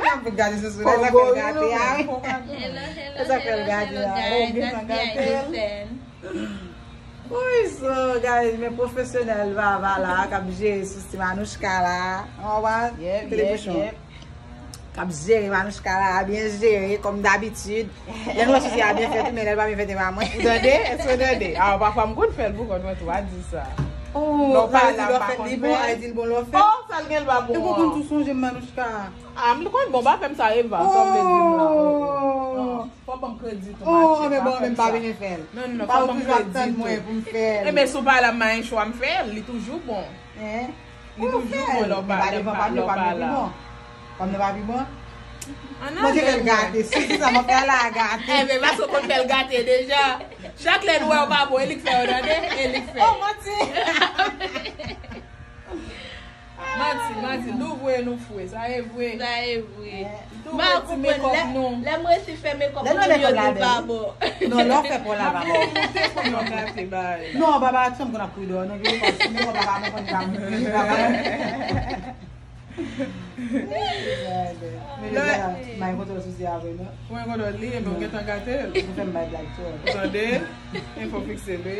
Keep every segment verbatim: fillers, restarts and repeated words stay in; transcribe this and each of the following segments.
Ap gade sou sou la, sa fè l gate a, wi. Hello, hello, hello, hello, guys. That's the I J ten. Wi, so, guys, men pwofesyonèl Vava la, k ap jere sou si Manouchka la. Anwa, yep, yep, yep. K ap jere Manouchka la, byen jere, kòm dabitid. Lè nou wè sou si a byen fèt, men lè l pa byen fèt, e pa mwen. Ou tande? Èske w tande? A, pafwa m konn fè l pou kont mwen tou, pa di sa. Oh, non, pa la, m pa konn fè. Li bon, ay di l bon lè w fè. Oh, sa l gen l pa bon an. E pou konn tou sonje m Manouchka. A, m konn bon, pa fè m sa, Eva, sa w vle di m la. Oh, oh, oh. Fò ban m kredi tou, ma chè, pa fè m sa. Non, non, non, fò ban m kredi tou. Enben, si w pa la, m pa gen chwa, m fè l, li toujou bon. Li toujou bon lè w pa la. Pa m nan pa pi bon. Pa m nan pa pi bon. Mwen te fè l gate. Si se sa mwen fè la gate. Enben, paske w konn fè l gate deja. Chak lè nou wè w pa bon, e li k fè yo, tande? E li k fè. Oh, manti. Manti, manti, nou vre, nou fre, sa e vre. Sa e vre. Tou mwen ti mekòp nou. Lè m resi fè mekòp pou moun yo di pa bon. Non, lè w fè pa w la pa bon. Monte fò nou gate bay. Non, Baba, chanm konn ap kou dò, non, vini pa si mekòp la pa bon, konn pa bon. Mwen kontan sou si avè non. Mwen kontan li, men w gentan gate l. Ou fè m bay blag twòp. Ou tande? Enfo fikse, be.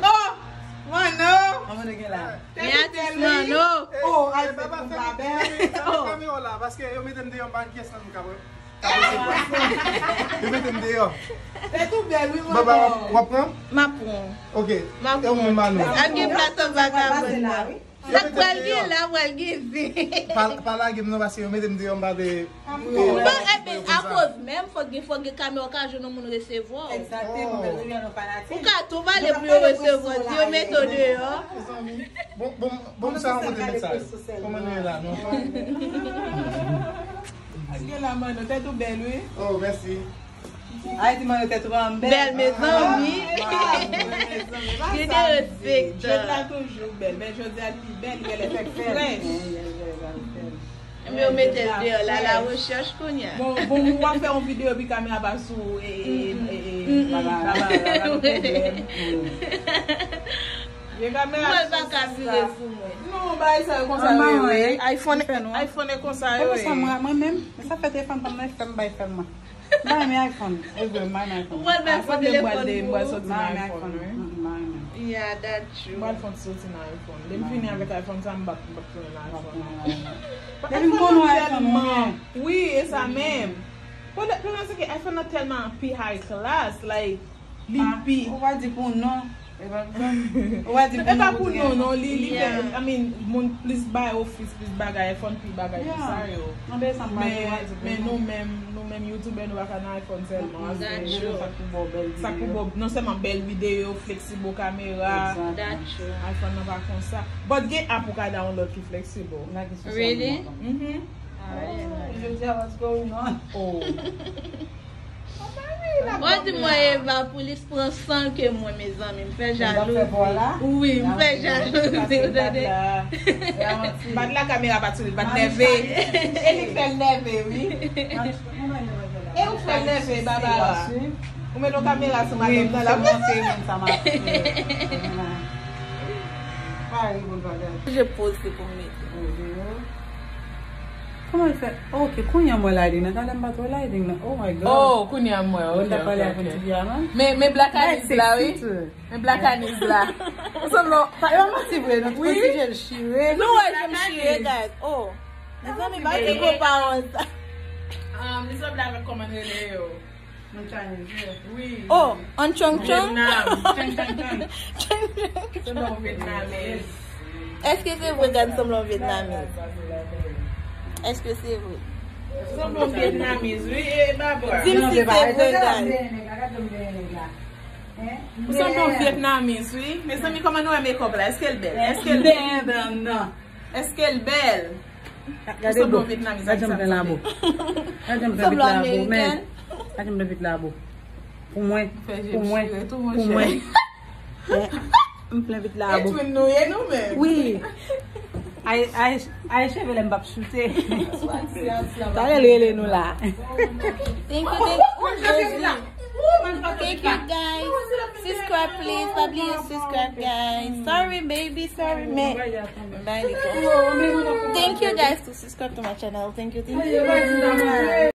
Oh! Mano! Mano gen la. Tèt ou bèl, wi. Oh, Alfred konn pa bèl. Kamera la, paske yo mete m deyò, m pa gen pyès nan m ka pran. Yo mete m deyò. Tèt ou bèl, wi, Mano. Baba, w ap pran? M ap pran. Ok. M ap pran. E ou menm, Mano? Ak gen plato vakabon la. Sa k pral gen la, pral gen zen. Pa, pa lage m non, paske yo mete m deyò, m pa vle. Bon, enben, akoz menm, fòk gen, fòk gen kamera w ka jwenn yon moun resevwa w. Egzakteman, men nou gen yon fanatik. Ou ka tou pale pou yo resevwa w, di yo mete w deyò. Bon, bon, bon, sa yon kote met sa yo. Kòman nou ye la, non? Paske la, Mano, tèt ou bèl, wi. Oh, mèsi. Ay, di mwen, yo tèt ou pa bèl. Bèl, mezanmi. Gade respè. Jèn la toujou bèl, men jodi a l pi bèl, li genlè fèk frèch. Enben, yo mete l deyò la, la rechèch kounye a. Bon, bon, w ap fè yon videyo, epi kamera pa sou, e, e, e, e, baba, baba, baba, pwoblèm. Vye kamera sou sa. Mwen pa ka vire sou mwen. Non, bagay sa yo konsa yo ye, wi. iPhone, iPhone e konsa yo ye. Se pou sa mwen, mwen menm, sa fè telefòn pa m nan fè m bay fè m. M pa renmen iPhone. E vre, m pa renmen iPhone. Ou pral bay fò telefòn pou ou? M pral soti nan iPhone, wi. Yeah, that's true. M pral fè soti nan iPhone. Lè m fini avèk iPhone sa, m p ap, m p ap tounen nan iPhone ankò. Depi m konnen iPhone, wi. Wi, e sa menm. Pandan, pandan se ke iPhone nan tèlman pi high class, like, li pi. Ou pa di pou non. E pa pou non. Ou pa di pou non, non, li, li fè, I mean, moun plis bay ofis, plis bagay, iPhone pi bagay pou sa yo. Men, men nou menm, nou menm YouTuber, nou pa ka nan iPhone sèlman. Sa k pou ba w bèl videyo. Sa k pou ba w, non sèlman bèl videyo, flexible kamera. iPhone nan pa konsa. But gen app ou ka download ki flexible. Really? Mhm. Jodi a, what's going on? Oh. Bon, di mwen, Eva, pou li pran san ke mwen, mezanmi, m fè jalouzi. Wi, m fè jalouzi, ou tande? Bat la, kamera pa t sou li, bat nève. E li k fè l nève, wi. E ou k fè l nève, Barbara. Ou met yon kamera sou madanm nan la. Je pose pou m mete. Kòman l fè? Ok, kounye a m wè lighting nan. Talè m pa t wè lighting nan. Oh my God. Oh, kounye a m wè. Mwen t ap pale avè m ti fi a, man. Men, men Black Anis la, wi. Men Black Anis la. Ou sanble. E pa manti vre, non. Wi. Ti je l chire. Nou wè je m chire, guys. Oh. Mezanmi, pa te gwo pawòl sa. Um, li sanble avèk kòman rele yo. Moun Chinese, yeah. Wi. Oh, an chong chong? Vietnam. Chong chong chong. Chong chong. Se non Vietnamese. Èske se vre, gad sanble yon Vietnamese? Èske se vre? Sanble yon Vietnamese, wi, e, e Barbara. Di m si se vre, gad. Ou sanble yon Vietnamese, wi. Mezanmi, kòman nou wè makeup la? Èske l bèl? Èske l bèl? Èske l bèl? Gade do. Gade jan m plen labo. Gade jan m plen vit labo, men. Gade jan m plen vit labo. Pou mwen. Pou mwen. Pou mwen. M plen vit labo. Etwin nou ye nou menm. Wi. Ay, ay, ay, cheve lè m p ap choute. Talè l rele nou la. Thank you, thank you, Jezi. Thank you, guys. Subscribe, please. Pa bliye subscribe, guys. Sorry, baby. Sorry, man. Thank you, guys, to subscribe. Subscribe to my channel. Thank you, thank you.